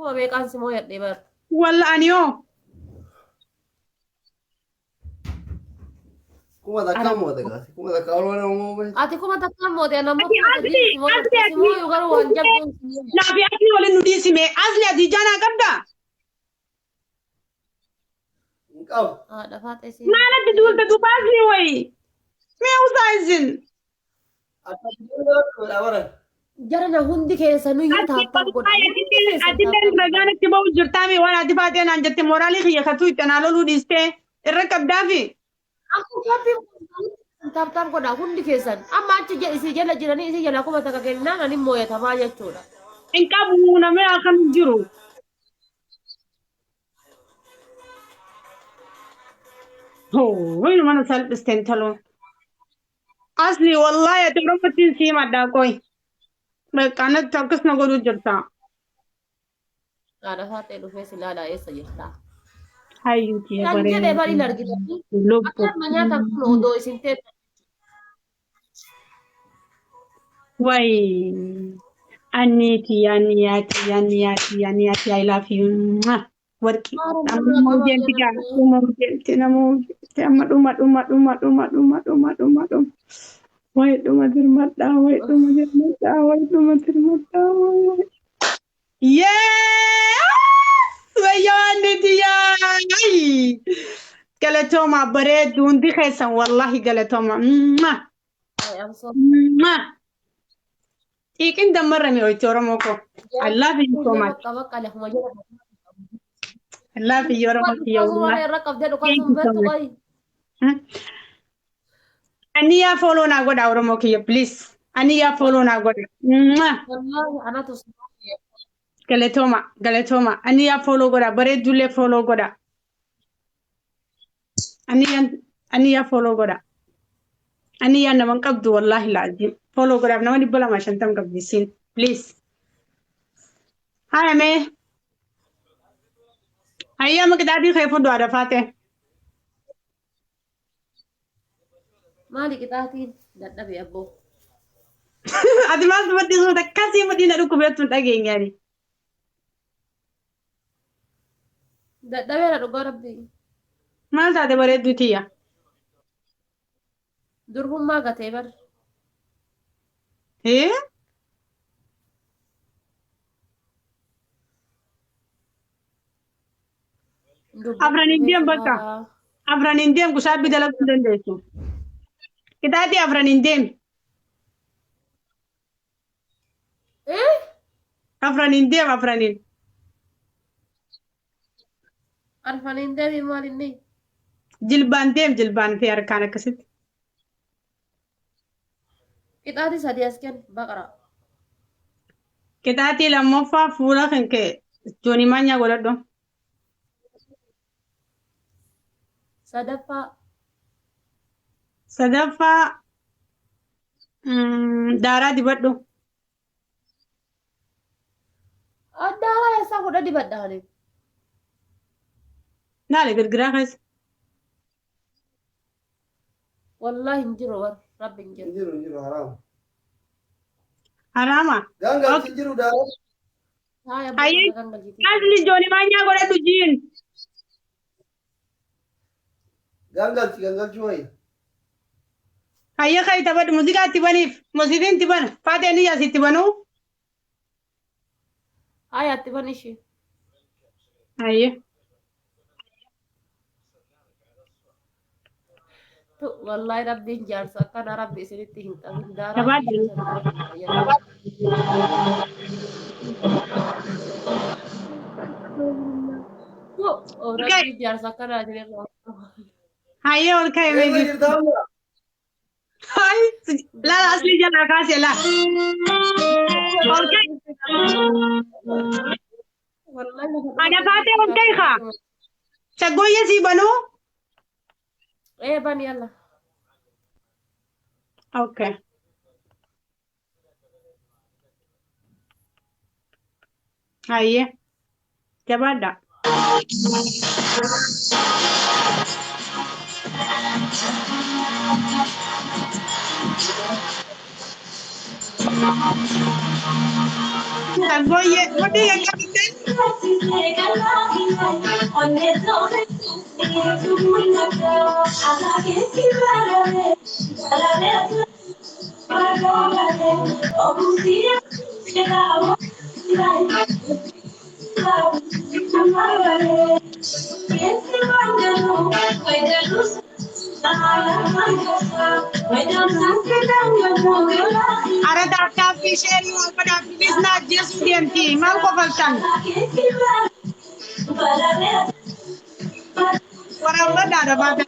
Kuma meeqaan si mooyadhe bar. Walla ani hoo? Kuma takka moote gaasi. Kuma takka ol waan uumamu beektu. Ati kuma takkaan moote ana immoo Ati kuma asli sadiin si mooyadhe. asli Si ati mooyu garuu waan jabduun si mooya. naafi asli waliin nu dhiisime asli ati ijaanaa qabdaa? Hin qabu. Haadha faaxee si. Maalatti duulte duuba asli wayi? Mee usaa isin? Akka biyya godha baran. Jarana hundi keessanuyyuu Ati taaptaap godha. wallahi Hundi atilleen keessan atilleen taaptaap ragaan godha. itti ba'u jirtaami waan ati faatee naan jette mooraalii kiyya katuu itti anaa loluu dhiistee irra qabdaafi. Amma taaptaap taaptaap godha hundi keessan. Amma achi isii jala jiranii isii jala 1000 kennaan ani mooyatamaa jechuudha. Hin qabu namni akkan jiru. Hoo mana salphiste intaloon. Asli wallahi ati oromottiin sii maddaa qoy. Bakka natti akkas na godhuu jirta. Haadha faaxee dhufee si ilaalaa eessa jirta? Hayyuu kiyya Kan jedhe bari hin bareedu. argitanii. Lubbu. Akka amma nyaatan kun odoo isin teettan. Way. Anni tiyya anni yaa tiyya anni yaa tiyya anni yaa tiyya I love you. Mwah. Warqii. Maara Amma nurraa dhuma qabaa deemti gaa. jedhamte. Dhuma deemti nama deemti amma dhuma dhuma dhuma dhuma dhuma dhuma dhuma dhuma. Way dhuma dirmadhaa way dhuma dirmadhaa way dhuma dirmadhaa way. Yes! Wayyoo anni tiyyaa. Ay! Galatooma bareeddu hundi keessan wallahi galatooma. Mwah! I am so Mwah! Xiiqin dammarra mi'ooyti Oromoo koo. I love you so Illee much. bakka bakka lafuma jala. I love you Oromoo kiyya Dhukaasuma wallahi. irra qabdee Thank dhukaasuma you so beektu much. qoyi. Ani yaa follow naa godha Oromoo kiyya please. Ani yaa follow naa godha. Mwah! Wallaahi anatu si Galatooma galatooma. Ani yaa follow godha bareeddullee follow godha. Ani yaa ani yaa follow godha. Ani yaa nama hin qabdu wallaahi laazim. Follow godhaaf nama 250 qabdi isiin please. Haya mee. Hayyaa maqixaatii kee fudhu haadha faatee. Maali qixaatiin dadhabe abboo. Ati maal dubartii suuta akkasii mudhii na dhukkubeettu hin dhageenye ani. Dadhabeera dhugaa rabbii. Maal taate bareedduu tiyya? Durbummaa gatee bar. Ee? Afraniin deem bakka. Afraniin deem kusaabbii dalaguu hin dandeessu. Qixaaxii afraniin deem. Eh? Afraniin deem afraniin. Arfaniin deemi maal inni? Jilbaan deem jilbaan fi harkaan akkasitti. Qixaaxii sadii as kenni baqara. Qixaaxii lammaffaa fuula kan kee joonii maanyaa godhadhu. Sadaffaa Sadaffaa daaraa dibadhu. Daaraa eessaa fudha dibadha ani. Laali girgiraa keessa. Wallahi hin jiru bar rabbi hin jiru. Hin jiru hin jiru haraama. Haraama. Gangalchi hin jiru daaraa. Haaya abbaa Hayyee. kan galchiti. Asli jooni maanyaa godhadhu jiin. Gangalchi gangalchi wayi. Hayyee kayi taphadhu muuziqaa itti baniif. Muuziqaan itti bana. Faatee ni yaasi itti banuu. Haaya itti ban ishii. Hayyee. Tu wallahi rabbiin jaarsa akkana rabbi isinitti hin qabin daaraa Jabaadhu. ishii sana irratti fayyadamu. Tu rabbiin jaarsa akkana isinirraa Hayyee ol ka'e Eessa meetii. jirta amma? Hay, laala asli jalaa kaase laa. Ol ka'i. Ana faatee ol ka'i kaa. Shaggooyyee sii banuu. Ee ban yalla. Okay. Hayyee. Jabaadhaa. Saggooyyee mudhii kan qabdee. Ara taattaaffii sheerii wal godhaa bilis na ajjeesuu deemti. Maal kofaltan? Waraabadhaa baata.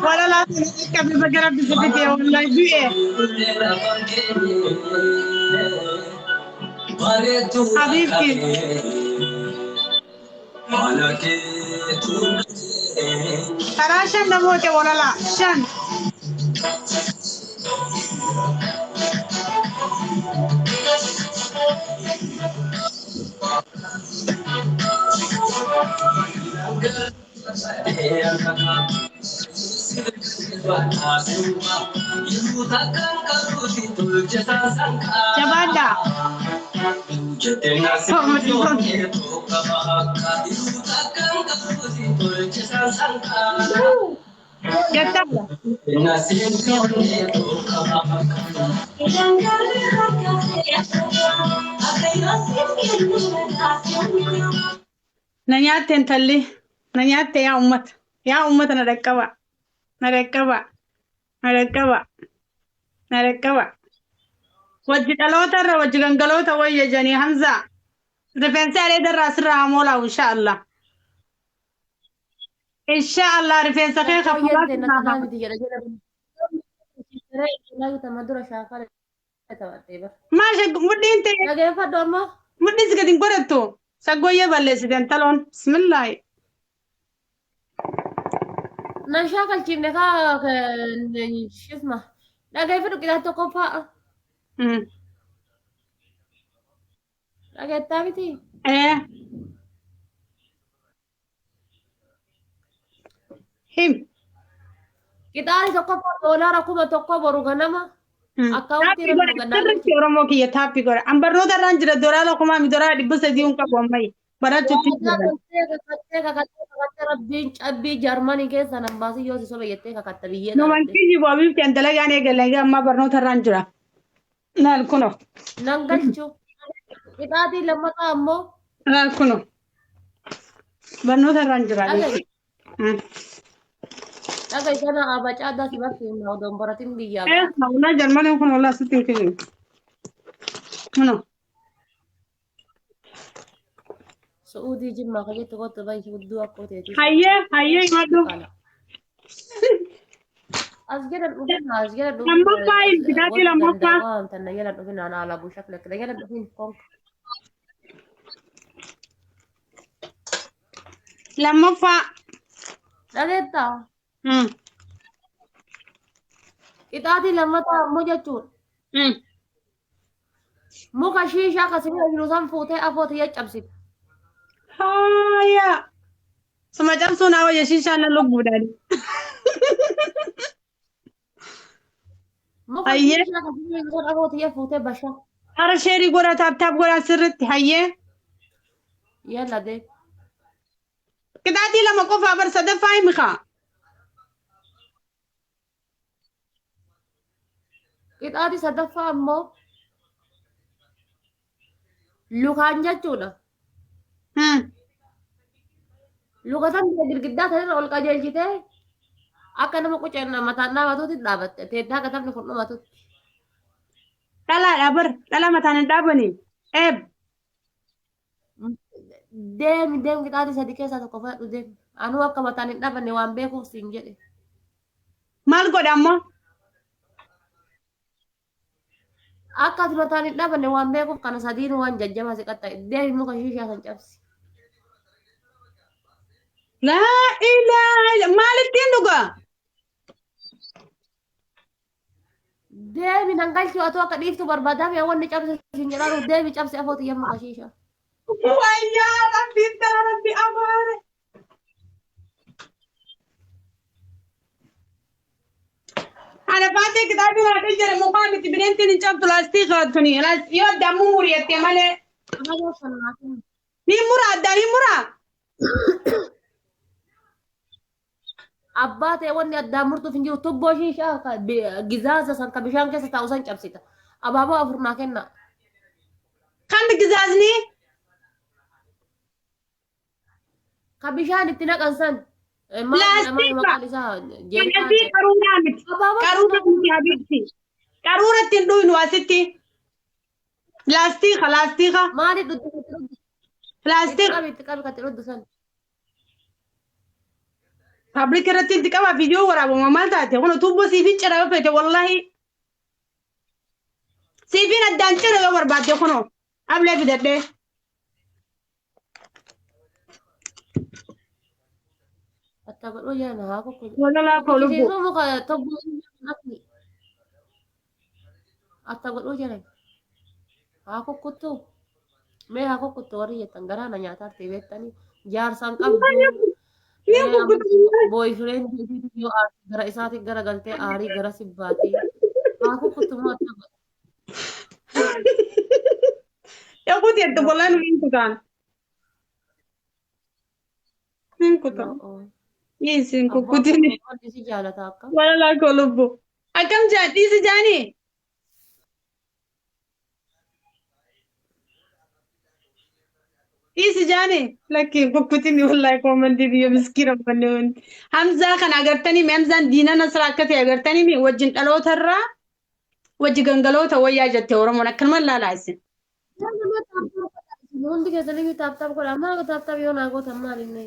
Wala laatu qabe baga rabbi si fite wallahi du'e. Habiibti. Karaa shan namoota walala shan. Jabaadhaa. Gattaba. Na nyaatte intalli. Na nyaatte yaa uummata. Yaa uummata na dhaqqaba. Na dhaqqaba. Na dhaqqaba. Na dhaqqaba. Wajji dhaloota irra wajji gangaloota wayya janii Hamza. Rifeensi areeda irraa sirraa haa moolaa'u insha Allah. Insha Allah rifeensa kee kafuulaa Saggooyyeen sirraa tana haa. miti jedha jedha. Dura shaakala taphattee bara. Maasha mudhiin ta'e Dhageeffadhu amma. mudhiis gadi hin godhattu. Saggooyyee balleessite intaloon. Bismillaahi. Nan shaakalchiifne kaa shisma. Dhageeffadhu qidaa tokkoffaa. Dhageettaa miti. Ee. Him. Qixaani tokkoffaa doolaara 1000 boru ganama. Akkaawuntii Taappii irra godha nu gannaa sirriitti Oromoo kiyya taappii godha. An barnoota irraan jira doolaara 1000 mi doolaara 300 hin qabu ammayyi. Barachuutti Waadaa jira. galtee kakattee kakattee kakattee rabbiin cabbii Jarmanii keessa nan baasin yoo si sobe jettee kakatta biyyee Numan dhalatte. kiyyi abiibti an dalagaan eegale egaa ammaa barnoota irraan jira. Laal kuno. Nan galchu. Qixaatii lammataa ammoo Laal kuno. Barnoota irraan jira. dhaga'i. Dhaga'i kana abacaa addaa si barsiifna odoo hin baratin biyyaa Eh, baate. walaa Jarmaniin kun walaa sitti hin kiyyu. Kuno. Su'uudii jimmaa ka jettu kottu bahi hudduu akkoo teetii. Hayyee hayyee himadhu. As jedhan dhufin as jedhan dhufin. Lammaffaa him qixaatii lammaffaa. Waan tanna jala dhufin ana ala busha filakka jala dhufin konka. Lammaffaa. Dhageettaa. Qixaatii lammataa ammoo jechuun muka shiishaa ka sibiila jiru san fuutee afoo tiyya cabsite. Haaya. Suma cabsuu naa wayya shiishaan na lubbuudhaan. Muka Hayyee. shiishaa ka sibiila jiru san afoo tiyya fuutee basha. Hara sheerii godhaa taap taap godhaa sirriitti hayyee. Yalla deem. Qixaatii lama qofaa bar sadaffaa himi kaa. Qixaatii sadaffaa ammoo lukaan jechuudha. Luka san girgiddaa sanirra ol qajeelchitee akka nama quceen mataan dhaabatutti dhaabatte. Teettaa akka taphni kun dhumatutti. Dhalaadha bar dhala mataan hin dhaabanii. Eeb. Deemi deemi qixaatii sadi keessaa tokko fudhadhu deemi. Anuu akka mataan hin dhaabanne waan beekuuf siin jedhe. Maal godha ammoo? Akka ati mataan hin dhaabanne waan beekuuf kana sadiinuu waan jajjabaa si qaxxa'e. Deemi muka shiishaa san cabsi. Laa ilaaha illa maalittiin dhugaa? Deemi nan galchuu atoo akka dhiiftu barbaadaa mi'a wanni cabse siin jedhaaru deemi cabsi afoo xiyya muka shiishaa. Wayyaa rabbi intala rabbi amaare. Ana baatee kitaabni naa jedhe mukaa miti bineentiin hin cabdu laastii qabatuni. Yoo addaan mummuri jettee malee. Abaaboo sana naa kenna. Ni mura addaan ni mura. Abbaa ta'e wanni addaan murtuuf hin jiru tubboo shiishaa ka gizaaza san ka bishaan keessa taa'u san cabsita. Abaaboo afur naa kenna. Kan gizaazni? Ka bishaan itti naqan san. Maal jedhama Laastiika. maqaan isaa jeerikaan Kanatti qaruuraa miti. Abaaboo Qaruura miti habiibti. Qaruura ittiin dhuynu asitti. Laastiika laastiika maaliif dhudhu itti dhudhu itti laastiika. qabi itti qabi kan itti dhudhu san. Paablik irratti itti qaba viidiyoo waraabama maal taate kun tuubboo siifin cira yoo feete wallahi. Siifin addaan cira yoo barbaadde kunoo ablee fidadhee. Atta godhuu jedhan haa kukku. Walalaa koo lubbuu. Kukkisiisuu muka tobboo asli. Atta godhuu jedhan haa kukkuttuu. Mee haa kukkuttu warri jettan garaa na nyaataatti beektanii jaarsaan qabdu. Ni kukkutu. Boyfriend yoo aarti gara isaatti gara galtee aarii gara sibbaati. Haa kukkuttu moo atta godhu. Yoo kuti jettu wallahi nu hin kutaan. Hin kutaan. Dhiisi hin kukkutin. Abbaan si jaalata akka. Walalaa koo lubbuu. Akkam jaan dhiisi jaanii? Dhiisi jaanii? Lakki hin kukkutin wallahi koomantii biyya miskiina manni hundi. Hamzaa kana agartanii mi Hamzaan diina Nasraa akka ta'e agartanii mi wajjin dhalootarraa wajji gangaloota wayyaa jette Oromoon akkanuma laalaa isin. Hundi keessan iyyuu tap tap godha. Maal tap tap yoo naa gootan maal inni?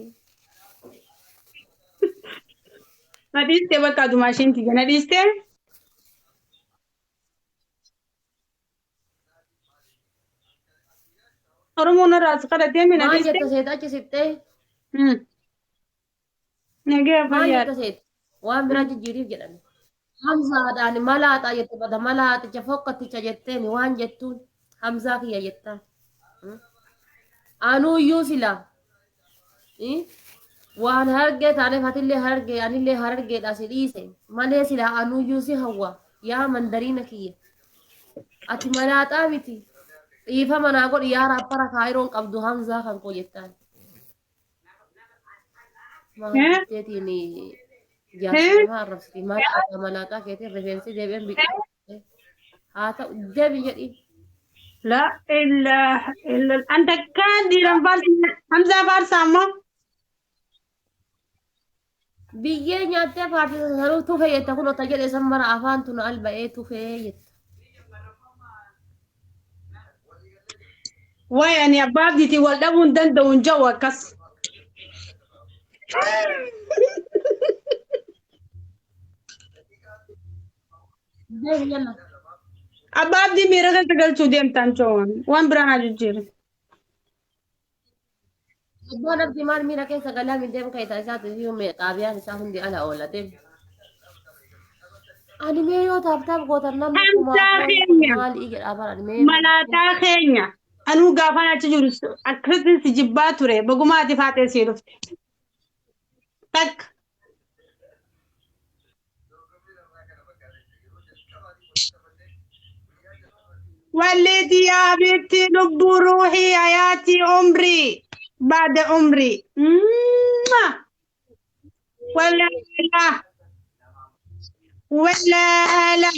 Na dhiistee bakka adumaa isheen tiyya na dhiistee. Oromoon irraa as kadhatee mi na Maal dhiistee. jetta seet achi siqxee? Nagaya Maal fayyaadha. jetta seet? Waan biraa jijjiiriif jedhame. Hamzaadhaan malaaxaa jette bada malaaxicha fokkatticha jetteen waan jettuun Hamzaa kiyya jettaan. Anuuyyuu sila waan harargee taaneef atillee harargee anillee harargeedha si dhiise malee sila anuuyyuu si hawwa yaa mandariina kiyya. Ati malaaxaa miti dhiifama naa godhi yaa raappara kaayiroon qabdu Hamzaa kan koo jettaan. Maal jetteetiin jaarsa namaa arrabsiti maal malaaxaa keetiin rifeensi deebi'een biqilaa haa ta'u deebi jedhiin. La ilaha illallah. Anta kan dhiiran faarsa Hamzaa faarsa ammoo. Biyyee nyaattee faarsisa sanuu tufe jetta kun ota jedhe san mara afaan tun alba'ee tufee jetta. Waay ani abbaa abdiitiin wal dhabuu hin danda'u hin jedhu akkas. Deemi yalla. Abbaa abdii miira keessa galchuu deemtaan coowwan waan biraa naa jijjiire. Abbaan abdii maal miira keessa galaa min deemu keessa isaati fi xaabiyaan isaa hundi ala oola deemu. Ani mee yoo taap taap gootan namni kuma Hamzaa keenya maal jedha bara ani mee malaataa keenya anuu gaafaan achi jiru akkasitti si jibbaa ture bagumaa ati faaxee sii dhufte. Takka. Walleetii yaa habiibtii lubbuu ruuhii hayaatii umrii baada umrii. Walaa walaa.